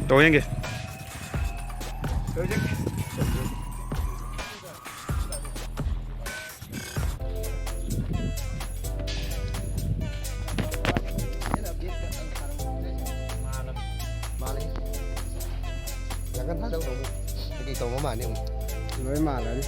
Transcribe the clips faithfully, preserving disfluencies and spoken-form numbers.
ꯇꯧ ꯌꯦꯡꯒꯦ꯫ ꯀꯩꯀꯩ ꯇꯧꯕ ꯃꯥꯜꯂꯤ ꯑꯃꯨꯛ꯫ ꯂꯣꯏ ꯃꯥꯜꯂꯅꯤ꯫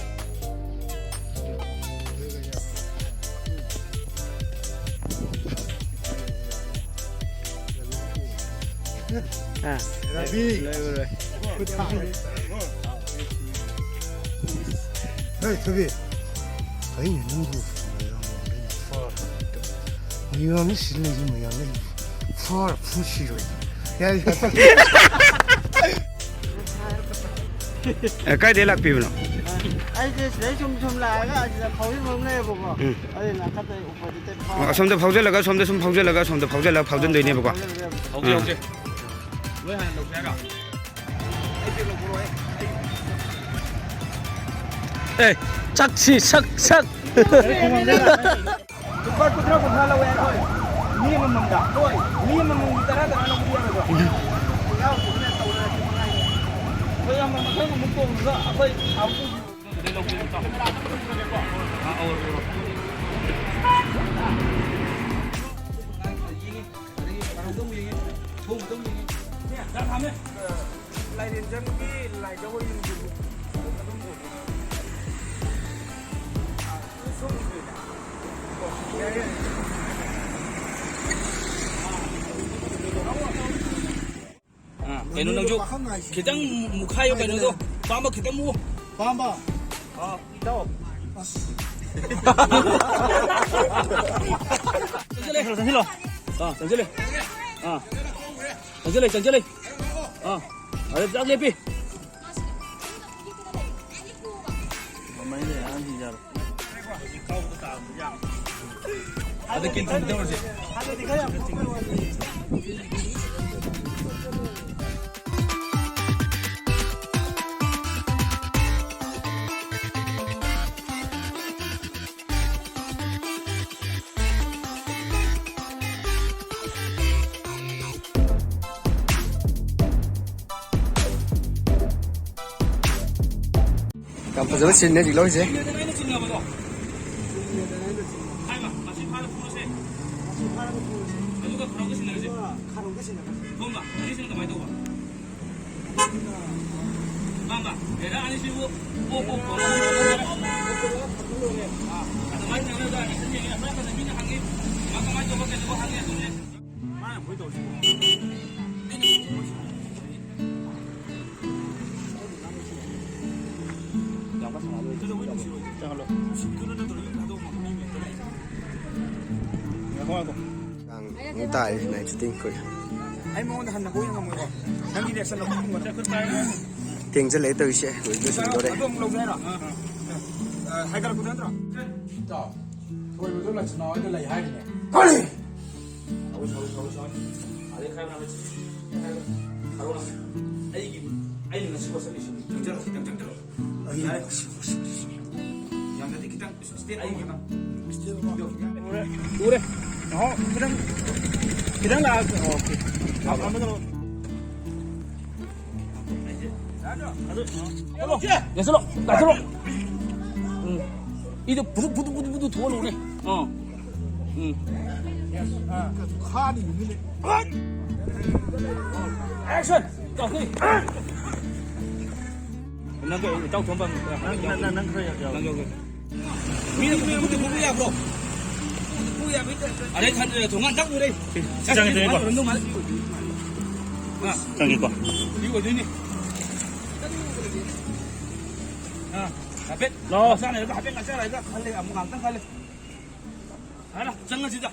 ꯑꯥ꯫ ꯔꯕꯤ꯫ ꯂꯣꯏ ꯎꯔꯦ꯫ ꯈꯨꯠ ꯊꯥꯡ꯫ ꯍꯦ, ꯊꯣꯏꯕꯤ꯫ ꯀꯩꯅꯣ ꯅꯪꯕꯨ? ꯃꯌꯥꯝꯅ ꯁꯤ ꯂꯩꯔꯤ ꯃꯌꯥꯝꯅ ꯐꯥꯔ ꯐꯨꯁꯤꯔꯣꯏ꯫ ꯌꯥꯔꯦ, ꯌꯥꯔꯦ꯫ ꯑꯦ, ꯀꯥꯏꯗꯩ ꯂꯥꯛꯄꯤꯕꯅꯣ? ꯑꯩꯁꯦ ꯁꯤꯗꯩ ꯁꯨꯝ ꯁꯨꯝ ꯂꯥꯛꯑꯒ ꯑꯁꯤꯗ ꯐꯥꯎꯖꯤꯟꯕ ꯑꯃ ꯂꯩꯌꯦꯕꯀꯣ꯫ ꯎꯝ꯫ ꯑꯗꯨꯅ ꯈꯛꯇ ꯑꯣꯄꯣꯖꯤꯠꯇꯩ ꯐꯥꯎꯔꯒ ꯑꯣ, ꯑꯁꯣꯝꯗ ꯐꯥꯎꯖꯜꯂꯒ, ꯑꯁꯣꯝꯗ ꯁꯨꯝ ꯐꯥꯎꯖꯜꯂꯒ, ꯑꯁꯣꯝꯗ ꯐꯥꯎꯖꯜꯂꯒ ꯐꯥꯎꯖꯟꯗꯣꯏꯅꯦꯕꯀꯣ꯫ ꯐꯥꯎꯖꯜꯂꯒ ꯍꯧꯖꯤꯛ, ꯑꯥ꯫ ꯍꯧꯖꯤꯛ꯫ ꯂꯣꯏ ꯍꯥꯟꯅ ꯂꯧꯁꯦ ꯍꯥꯏꯔꯣ? ꯑꯦ, ꯆꯥꯛꯁꯤ ꯁꯛ ꯁꯛ꯫ ꯂꯨꯄꯥ ꯀꯨꯟꯊ꯭ꯔꯥ ꯀꯨꯟꯊ꯭ꯔꯥ ꯂꯧꯋꯦ ꯑꯩꯈꯣꯏ꯫ ꯃꯤ ꯑꯃꯃꯝꯗ꯫ ꯍꯣꯏ, ꯃꯤ ꯑꯃꯃꯝꯒꯤ ꯇꯔꯥ ꯇꯔꯥ ꯂꯧꯕꯗꯤ ꯌꯥꯔꯣꯏꯗ꯭ꯔꯣ? ꯑꯩꯈꯣꯏ ꯌꯥꯝ ꯃꯊꯪ ꯑꯃꯨꯛ ꯇꯣꯡꯉꯒ ꯑꯩꯈꯣꯏ ꯑꯃꯨꯛ ꯂꯥꯏꯔꯦꯟꯖꯝꯒꯤ ꯂꯥꯏꯗ ꯑꯣꯏꯅ ꯌꯦꯡꯕꯤꯌꯨ꯫ ꯑꯗꯨꯝ ꯎꯕꯅꯦ꯫ ꯑꯥ, ꯀꯩꯅꯣ ꯅꯪꯁꯨ ꯄꯥꯈꯪ ꯍꯥꯏꯁꯤꯗꯤ꯫ ꯈꯤꯇꯪ ꯃꯨꯛꯈꯥꯏꯌꯣ ꯀꯩꯅꯣꯗꯣ꯫ ꯄꯥꯝꯕ ꯈꯤꯇꯪ ꯃꯨꯛ꯫ ꯄꯥꯝꯕ꯫ ꯑꯥ, ꯏꯇꯥꯎ꯫ ꯑꯁ꯫ ꯆꯪꯁꯤꯜꯂꯦ, ꯆꯪꯁꯤꯜꯂꯣ꯫ ꯑꯥ, ꯆꯪꯁꯤꯜꯂꯦ꯫ ꯑꯥ꯫ ꯆꯪꯁꯤꯜꯂꯦ, ꯆꯪꯁꯤꯜꯂꯦ꯫ ꯑꯥ꯫ ꯑꯗ ꯆꯥꯛ ꯂꯦꯞꯄꯤ꯫ ꯃꯃꯩꯅꯦ ꯑꯉꯥꯡꯁꯤꯡꯁꯦ ꯌꯥꯔꯣꯏ꯫ ꯑꯗ ꯀꯦꯟꯇꯤꯟꯗ ꯇꯧꯔꯁꯦ꯫ ꯌꯥꯝ ꯐꯖꯕ ꯁꯤꯟꯅꯦ ꯍꯧꯖꯤꯛ ꯂꯧꯔꯤꯁꯦ꯫ ꯑꯩꯅ ꯆꯤꯡꯅꯕꯗꯣ꯫ ꯍꯥꯏꯕ, ꯃꯁꯤ ꯐꯥꯔ ꯐꯨꯔꯁꯦ꯫ ꯃꯁꯤ ꯐꯥꯔꯒ ꯐꯨꯔꯁꯦ꯫ ꯑꯗꯨꯒ ꯈꯥꯔꯧꯗ ꯁꯤꯟꯅꯔꯁꯦ꯫ ꯑꯗꯨꯒ ꯈꯥꯔꯧꯗ ꯁꯤꯟꯅꯔꯁꯦ꯫ ꯊꯣꯝꯕ, ꯑꯅꯤꯁꯤꯅ ꯀꯃꯥꯏꯅ ꯇꯧꯕ? ꯄꯥꯝꯕ? ꯕꯦꯔꯥ ꯑꯅꯤꯁꯤꯕꯨ ꯄꯣꯛ ꯄꯣꯛ ꯄꯣꯛ꯫ ꯑꯥ, ꯑꯗꯨꯃꯥꯏꯅ ꯇꯧꯔꯒ ꯑꯦꯛꯁꯟ ꯌꯦꯡꯉꯦ꯫ ꯑꯩꯈꯣꯏ ꯑꯃꯅ ꯃꯤꯅ ꯍꯪꯉꯤ, "ꯃꯥ ꯀꯃꯥꯏꯅ ꯇꯧꯕ, ꯀꯩꯗꯧꯕ?" ꯍꯪꯉꯦ ꯑꯗꯨꯅꯦ꯫ ꯃꯥꯅ ꯃꯣꯏ ꯇꯧꯔꯤꯁꯤꯕꯨ꯫ ꯌꯥꯝ ꯀꯟꯅ ꯁꯥꯟꯅꯔꯣꯏ꯫ ꯆꯪꯍꯜꯂꯣ꯫ ꯅꯨꯡꯁꯤꯠꯇꯨꯅ ꯅꯠꯇ꯭ꯔꯣ ꯌꯨꯝ ꯊꯥꯗꯣꯛꯑꯝꯃꯒ ꯃꯤ ꯃꯌꯨꯝꯗ ꯂꯥꯛꯏꯁꯦ? ꯉꯥꯏꯈꯣ, ꯉꯥꯏꯈꯣ꯫ ꯀꯥꯡ ꯑꯃꯨꯛ ꯇꯥꯔꯤ night shooting ꯑꯩꯈꯣꯏ꯫ ꯑꯩ ꯃꯉꯣꯟꯗ ꯍꯟꯅ ꯀꯣꯏꯅ ꯉꯝꯃꯣꯏꯀꯣ꯫ ꯅꯪꯒꯤ reaction ꯂꯧꯊꯣꯛ ꯉꯝꯒꯗ꯭ꯔꯥ? ꯊꯦꯡꯖꯤꯜꯂꯛꯑꯦ ꯇꯧꯔꯤꯁꯦ, ꯂꯣꯏꯗꯤ ꯂꯣꯏꯁꯤꯟꯗꯣꯔꯦ꯫ ꯑꯗꯨ ꯑꯃꯨꯛ ꯂꯧꯒꯦ ꯍꯥꯏꯔꯣ? ꯑ, ꯍꯥꯏꯒꯠꯂꯛꯄꯗ ꯅꯠꯇ꯭ꯔꯣ? ꯏꯇꯥꯎ, ꯊꯣꯏꯕꯗꯣ ꯂꯟꯁꯅꯥ ꯍꯣꯏꯗ ꯂꯩ ꯍꯥꯏꯔꯤꯅꯦ꯫ ꯀꯔꯤ? ꯁꯥꯎ, ꯁꯥꯎ, ꯁꯥꯎ, ꯁꯥꯎ꯫ ꯑꯗꯩ ꯈꯔ ꯉꯟꯅ ꯆꯠꯁꯤ꯫ ꯈꯔ ꯉꯟꯅ꯫ ꯑꯩꯒꯤ, ꯑꯩꯅ ꯉꯁꯤ ꯋꯥꯆꯠꯂꯤꯁꯤꯅꯤ꯫ ꯆꯪꯁꯤꯜꯂꯣ, ꯈꯤꯇꯪ ꯆꯪꯁꯤꯜꯂꯣ꯫ ꯌꯥꯔꯦ꯫ ꯌꯥꯝꯅꯗꯤ ꯈꯤꯇꯪ step ꯑꯃ ꯈꯤꯇꯪ꯫ ꯎꯔꯦ꯫ ꯎꯔꯦ꯫ ꯑꯣ, ꯈꯤꯇꯪ, ꯈꯤꯇꯪ ꯂꯥꯛꯑ-, ꯑꯣꯀꯦ꯫ ꯑꯃꯗ ꯂꯥꯛꯑꯣ꯫ ꯑꯗꯨ, ꯌꯥꯁꯤꯜꯂꯣ, ꯌꯥꯁꯤꯜꯂꯣ꯫ ꯎꯝ꯫ ꯏꯗꯣ ꯐꯨꯗꯨ, ꯐꯨꯗꯨ, ꯐꯨꯗꯨ, ꯐꯨꯗꯨ ꯊꯣꯛꯍꯜꯂꯨꯅꯦ꯫ ꯑꯥ꯫ ꯎꯝ꯫ Action! ꯅꯪ ꯏꯇꯥꯎ ꯊꯣꯝꯕ, ꯅꯪ, ꯅꯪ, ꯅꯪ ꯈꯔ ꯌꯥꯎ-, ꯅꯪ ꯌꯥꯎꯒꯦ꯫ ꯃꯤꯅ ꯃꯤꯅ ꯃꯤꯅ ꯄꯨꯕ ꯌꯥꯕ꯭ꯔꯣ? ꯄꯨꯕ ꯌꯥꯕ ꯍꯦꯛꯇ꯫ ꯑꯔꯦ, ꯊꯥꯡꯒ ꯊꯣꯡꯒꯥꯟ ꯇꯛ ꯎꯔꯦ꯫ ꯁꯤ ꯆꯪꯉꯦ, ꯆꯪꯉꯦꯀꯣ꯫ ꯑꯣꯏꯔꯝꯗꯧ ꯃꯥꯜꯂꯦ꯫ ꯑꯥ꯫ ꯆꯪꯉꯦꯀꯣ꯫ ꯁꯤ ꯑꯣꯏꯗꯣꯏꯅꯤ꯫ ꯑꯥ, ꯍꯥꯏꯐꯦꯠ ꯂꯥꯛꯑꯣ꯫ ꯉꯥꯛꯁꯥꯟꯅꯔꯒ, ꯍꯥꯏꯐꯦꯠ ꯉꯥꯛꯁꯥꯟꯅꯔꯒ ꯈꯜꯂꯦ, ꯑꯃꯨꯛ ꯉꯥꯛꯇꯪ ꯈꯜꯂꯦ꯫ ꯍꯥꯏꯔꯣ, ꯆꯪꯉꯁꯤꯗ꯫